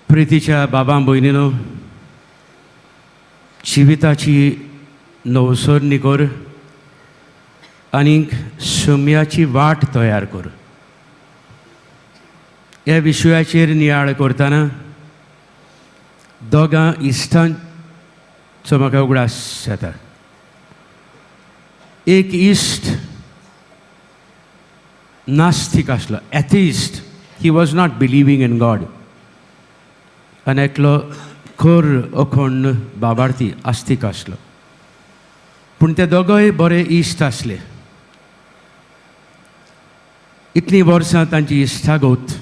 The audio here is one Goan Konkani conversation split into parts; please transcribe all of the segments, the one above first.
प्रितीच्या बाबा भयणीनो, जिविताची नवसरणी कर आनीक सुम्याची वाट तयार कर. ह्या विशयाचेर नियाळ करतना दोगां इश्टांचो म्हाका उगडास जाता. एक इश्ट नास्तीक आसलो, atheist, he was not believing in God. आनी एकलो खर अखंड बाबार्थी आस्तीक आसलो. पूण ते दोगय बरे इश्ट आसले. इतलीं वर्सां तांची इश्टागत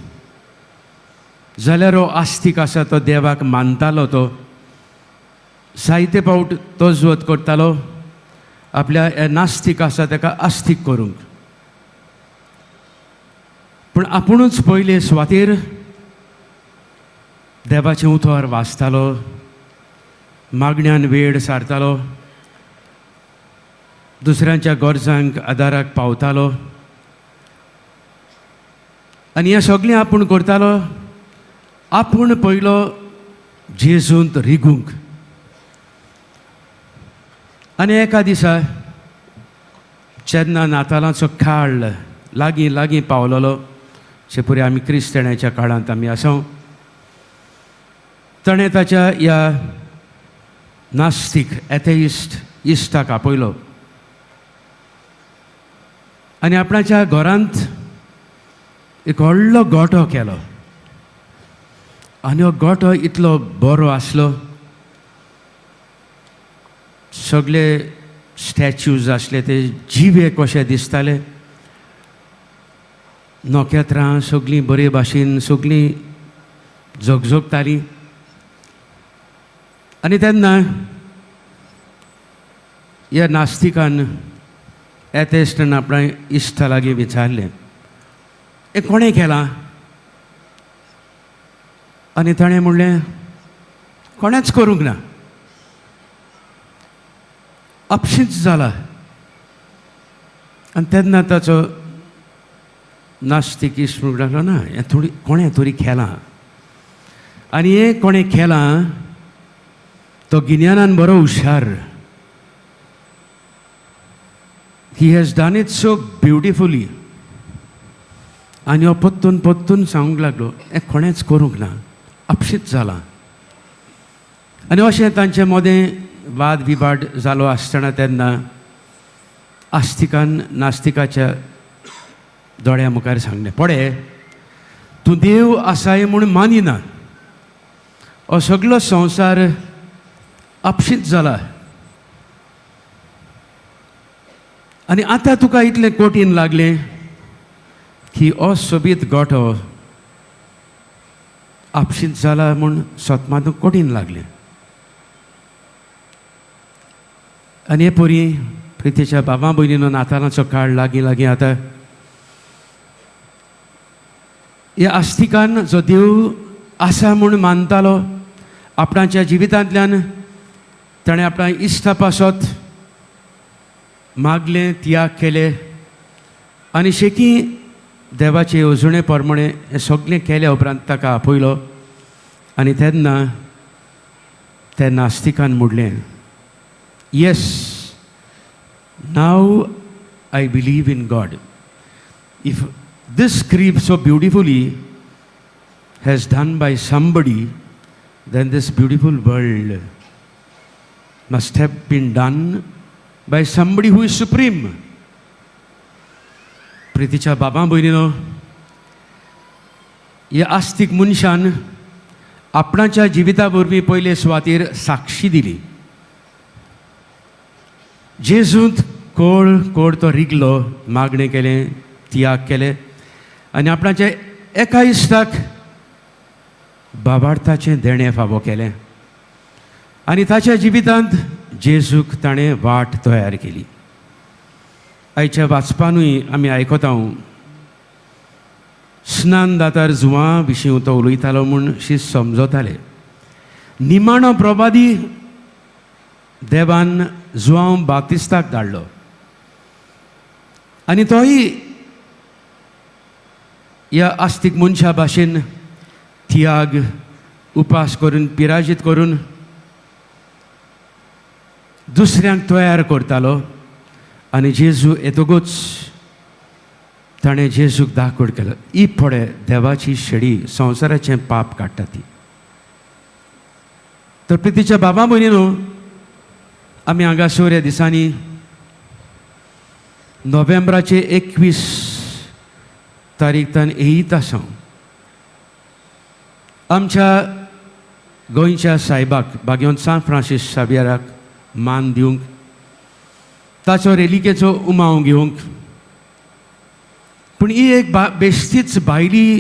जाल्यार हो आस्तीक आसा तो देवाक मानतालो, तो जायते फावट तो जोत करतालो आपल्या नास्तीक आसा ताका आस्तीक करूंक. पूण आपुणूच पयले सुवातेर देवाचें उतर वाचतालो, मागण्यान वेळ सारतालो, दुसऱ्यांच्या गरजांक आदाराक पावतालो आनी हें सगळें आपूण करतालो. आपूण पयलो जेजूंत रिगूंक. आनी एका दिसा जेन्ना नातालांचो काळ लागीं लागीं पावलोलो, जे पुरी आमी क्रिस्तांवाच्या काळांत आमी आसा, ताणें ताच्या ह्या नास्तीक एथेइस्ट इश्टाक आपयलो आनी आपणाच्या घरांत एक व्हडलो गोठो केलो. आनी हो गोठो इतलो बरो आसलो, सगळे स्टॅच्यूज आसले ते जिवे कशे दिसताले, नखेत्रां सगळीं बरे भाशेन सगळीं झगझगतालीं. आनी तेन्ना ह्या नास्तिकान एथेस्टान आपणा इश्टा लागीं विचारलें, हें कोणें केलां? आनी ताणें म्हणलें, कोणेंच करूंक ना, आपशींच जाला. आनी तेन्ना ताचो नास्तीक इश्ट म्हणूंक लागलो, ना, हें थोडी कोणें तरी केलां आनी हें कोणें केलां तो गिन्यानान बरो हुशार. He has done it so beautifully. आनी हो परतून परतून सांगूंक लागलो, हें कोणेंच करूंक ना, आपशींच जालां. आनी अशें तांचे मदें वाद विवाद जालो आसतना तेन्ना आस्तिकान नास्तिकाच्या दोळ्या मुखार सांगलें, पळय तूं देव आसाय म्हूण मानिना, हो सगलो संवसार आपशींच जाला आनी आतां तुका इतलें कठीण लागलें की हो सोबीत गोठो आपशींच जाला म्हूण सतमा तुका कठीण लागलें. आनी हे परी प्रितीच्या बाबा भयणीनो, नातालांचो काळ लागीं लागीं आतां. ह्या आस्तिकान जो देव आसा म्हूण मानतालो, आपणाच्या जिवितांतल्यान ताणें आपणा इश्टा पासत मागलें, त्याग केले आनी शेकी देवाचे येवजणे प्रमाणे हें सगळें केल्या उपरांत ताका आपयलो. आनी तेन्ना त्या नास्तिकान म्हणलें, yes, now I believe in God. If this crib so beautifully has done by somebody, then this beautiful world must have been done by somebody who is supreme. प्रितीच्या बाबा भयणीनो, ह्या आस्तीक मनशान आपणाच्या जिविता वरवीं पयले सुवातेर साक्षी दिली. जेजूंत कोळ कोळ तो रिगलो, मागणें केलें, त्याग केले आनी आपणाच्या एका इश्टाक बाबार्थाचें देणें फावो केलें आनी ताच्या जिवितांत जेजूक ताणें वाट तयार केली. आयच्या वाचपानूय आमी आयकता, स्नान दातार जुवां विशीं तो उलयतालो म्हूण शी समजताले. निमाणो प्रवादी देवान जुवांव बातिस्ताक धाडलो आनी तोय ह्या आस्तीक मनशा भाशेन त्याग, उपास करून पिराजीत करून दुसऱ्यांक तयार करतालो आनी जेजू येतकूच ताणें जेजूक दाखोड केलो. ही पळय देवाची शेडी, संवसाराचें पाप काडटा ती. तर प्रितीच्या बाबा भयणीनो, आमी हांगासर ह्या दिसांनी नोव्हेंबराचे 21 तारीख तान येयत आसा आमच्या गोंयच्या सायबाक भाग्यवंत सांत फ्रांसीस शावियराक मान दिवंक, ताचो रेलिकेचो उमाव घेवंक. पूण ही एक बेश्टीच भायली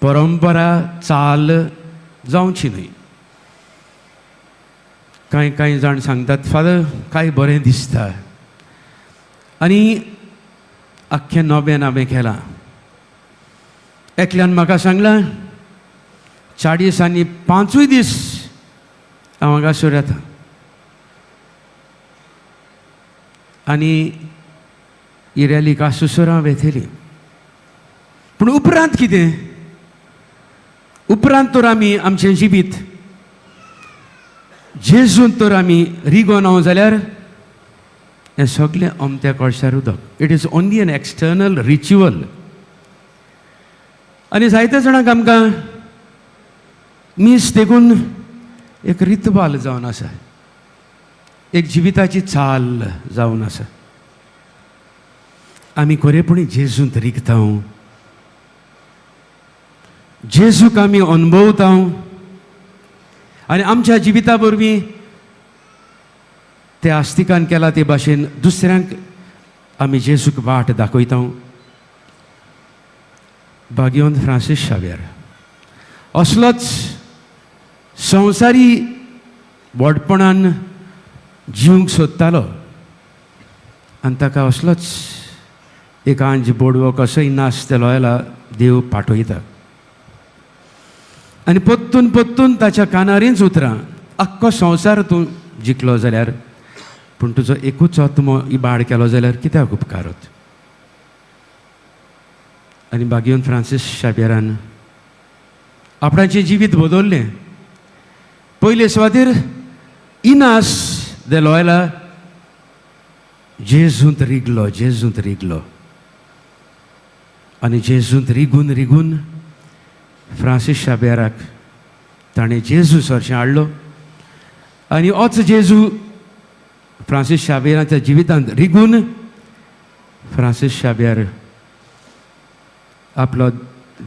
परंपरा चाल जावची न्हय. कांय कांय जाण सांगतात, फादर काय बरें दिसता आनी आख्खें नवें हांवें केलां. एकल्यान म्हाका सांगलां 40 आनी 5 दीस हांव हांगासर येता आनी ही रॅलीक आसूसर हांव येतली. पूण उपरांत कितें? उपरांत तर आमी आमचें जिवीत जेजून तर आमी रिगोन हांव जाल्यार हें सगळें अमत्या कळशार उदक. It is only an external ritual. आनी जायत्या जाणांक आमकां मीस देखून एक रितवाल जावन आसा, एक जिविताची चाल जावन आसा. आमी खरेपणी जेजूंत रिगता, जेजूक आमी अनुभवता आनी आमच्या जिविता वरवीं ते आस्तिकान केला ते भाशेन दुसऱ्यांक आमी जेजूक वाट दाखयता. भाग्यवंत फ्रांसीस शावियर असलोच संवसारी व्हडपणान जिवंक सोदतालो आनी ताका असलोच एक आंज बोडवो कसोय नास तेलो देव पाठयता आनी पोत्तून पोत्तून ताच्या कानारीच उतरां, आख्खो संवसार तूं जिखलो जाल्यार पूण तुजो एकूच आत्मो इबाड केलो जाल्यार कित्याक उपकारत? आनी भाग्यवंत फ्रांसीस शावियरान आपणाचें जिवीत बदल्लें. पयले सुवातेर इनास दे लॉयला जेजूंत रिगलो, जेजूंत रिगलो आनी जेजूंत रिगून रिगून फ्रांसीस शावियराक ताणें जेजू सरशें हाडलो आनी ओच जेजू फ्रांसीस शावियराच्या जिवितांत रिगून फ्रांसीस शावियर आपलो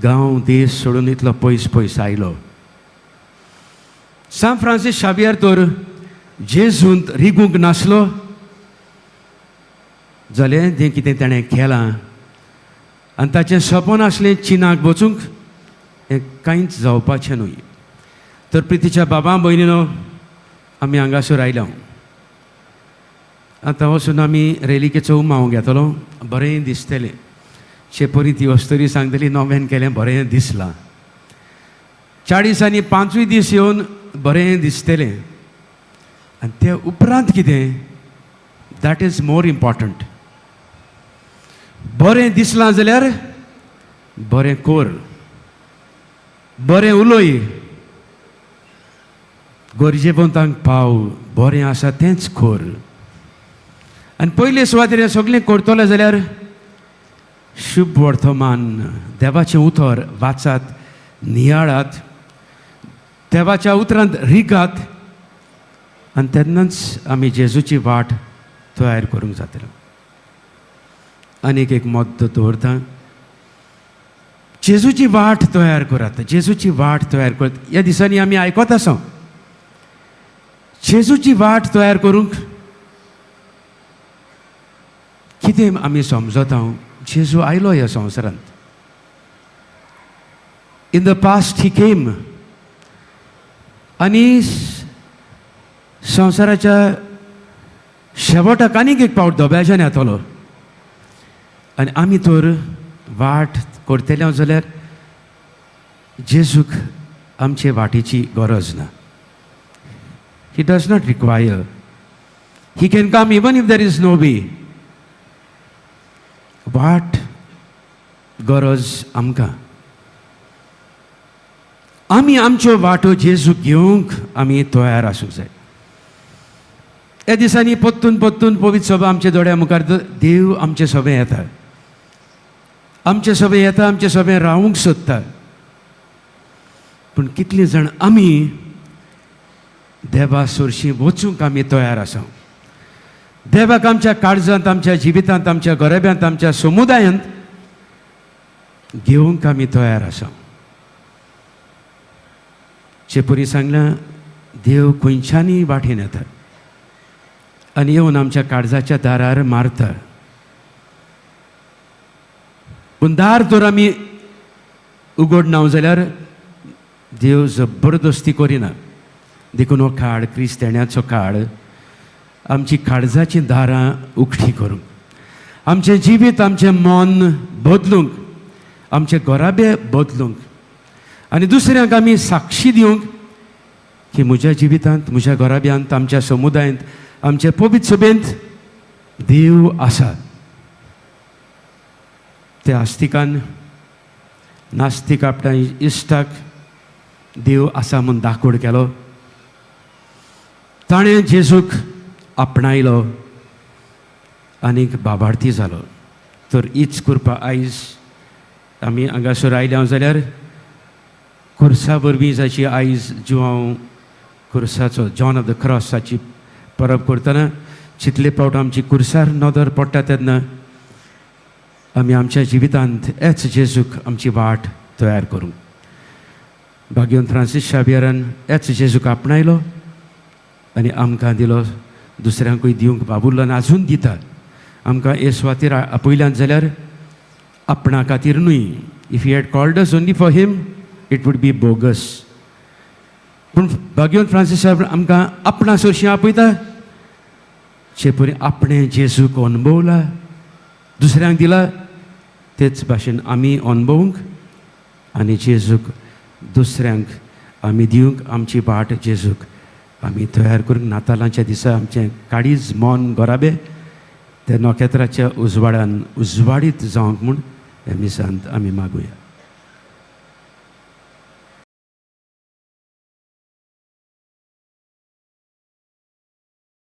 गांव देश सोडून इतलो पयस पयस आयलो. सांत फ्रांसीस शावियर तर जेजूंत रिगूंक नासलो जाल्यार जें कितें ताणें केलां आनी ताचें सपन आसलें चिनाक वचूंक, हें कांयच जावपाचें न्हय. तर प्रितीच्या बाबा भयणीनो, आमी हांगासर आयल्या. आतां वचून आमी रेलिकेचो उमाव घेतलो, बरें दिसतलें. चेपरी ती अस्तरी सांगतली नव्यान केलें बरें दिसलां. 40 आनी 5 दीस येवन बरें दिसतलें आनी ते उपरांत कितें? That is more important. बरें दिसलां जाल्यार बरें कोर, बरें उलय, गरजेवंतांक पाव, बरें आसा तेंच कोर. आनी पयले सुवातेर हें सगळें करतलें जाल्यार शुभ वर्तमान देवाचें उतर वाचात, नियाळात, देवाच्या उतरांत रिगात आनी तेन्नाच आमी जेजूची वाट तयार करूंक जातलो. आनीक एक मत दवरता, जेजूची वाट तयार करात, जेजूची वाट तयार करात. ह्या दिसांनी आमी आयकत आसा जेजूची वाट तयार करूंक कितें आमी समजता? जेजू आयलो ह्या संवसारांत. In the past he came आनी संवसाराच्या शेवटाक आनीक एक पावट धोब्याच्यान येतलो आनी आमी तर वाट करतले जाल्यार जेजूक आमचे वाटेची गरज ना. He does not require. He can come even if there is no way. वाट गरज आमकां. आमी आमच्यो वाटो जेजूक घेवंक आमी तयार आसूंक जाय. ह्या दिसांनी परतून परतून पवित्र सभा आमच्या दोळ्या मुखार, देव आमचे सभे येता, आमचे सभे येता, आमचे सभे रावूंक सोदता. पूण कितलीं जाण आमी देवा सरशीं वचूंक आमी तयार आसा? देवाक आमच्या काळजांत, आमच्या जिवितांत, आमच्या घराब्यांत, आमच्या समुदायांत घेवंक आमी तयार आसा? चेपुरी सांगलां, देव खंयच्यानूय वाटेन येता आनी येवन आमच्या काळजाच्या दारार मारता. पूण दार जर आमी उगडना जाल्यार देव जबरदस्ती करिना. देखून हो काळ, क्रिस्तेण्याचो काळ, आमची काळजाचीं दारां उक्ती करूंक, आमचें जिवीत, आमचें मन बदलूंक, आमचे घराबे बदलूंक आनी दुसऱ्यांक आमी साक्षी दिवंक की म्हज्या जिवितांत, म्हज्या घराब्यांत, आमच्या समुदायांत, आमच्या पवित्र सभेंत देव आसा. त्या आस्तिकान, नास्तीक आपल्या इश्टाक देव आसा म्हूण दाखोड केलो. ताणें जेजूक आपणायलो आनीक बाबार्थी जालो. तर हीच कृपा आयज आमी हांगासर आयल्या जाल्यार खुर्सा वरवीं जाची आयज जुवांव खुर्साचो, जॉन ऑफ the क्रॉसाची परब करतना, जितले फावट आमची खुर्सार नदर पडटा तेन्ना आमी आमच्या जिवितांत एच जेजूक आमची वाट तयार करूंक. भाग्यवंत फ्रांसीस शाबियरान एच जेजूक आपणायलो आनी आमकां दिलो, दुसऱ्यांकूय दिवंक बाबुरलो आनी आजून दिता. आमकां हे सुवातेर आपयल्यात जाल्यार आपणा खातीर न्हय. If he had called us only for him, it would be bogus. पूण भाग्यवंत फ्रांसीस साहेब आमकां आपणा सरशीं आपयता, जे परी आपणें जेजूक अणभवला, दुसऱ्यांक दिला, तेच भाशेन आमी अणभवूंक आनी जेजूक दुसऱ्यांक आमी दिवंक, आमची वाट जेजूक आमी तयार करूंक. नातालांच्या दिसा आमचें काळीज, मन, घराबे ते नखेत्राच्या उजवाडान उजवाडीत जावंक म्हूण ह्या मिसांत आमी मागुया.